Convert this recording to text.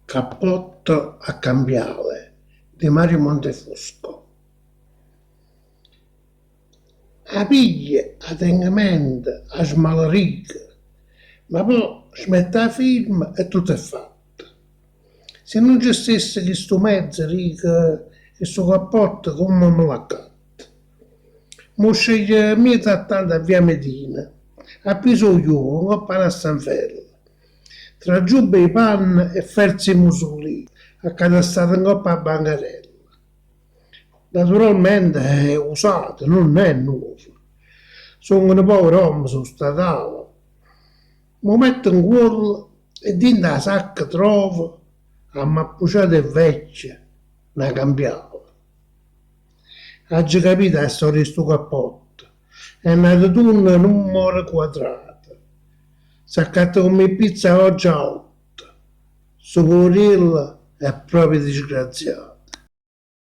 Cappotto a cambiale di Mario Montefusco. 'A piglio, 'a tengo mente, 'a smalerico, ma po' ce metto 'a firma e tutto è fatto. Si nun ce stesse chistu mezzo, dico, chistu cappotto comme me l'accatto? M' 'o sceglio mmiez a tanto a via Medina, appiso 'o chiuovo, ncopp' 'a na stanfella. Tra giubba 'e panne e ferze 'e musullino, accatastato ncopp' 'a bancarella. Naturalmente è usato, nun è nuovo. Songo nu povero ommo, so' statale. M' 'o metto ncuollo e dint' 'a sacca trovo, ammappuciata e vecchia, na cambiale. Aggio capito 'a storia 'e stu cappotto, è nato tunno e nun more quadrato. S'accatta comm' 'e pizze ogge a otto. Stu puveriello è proprio disgraziato.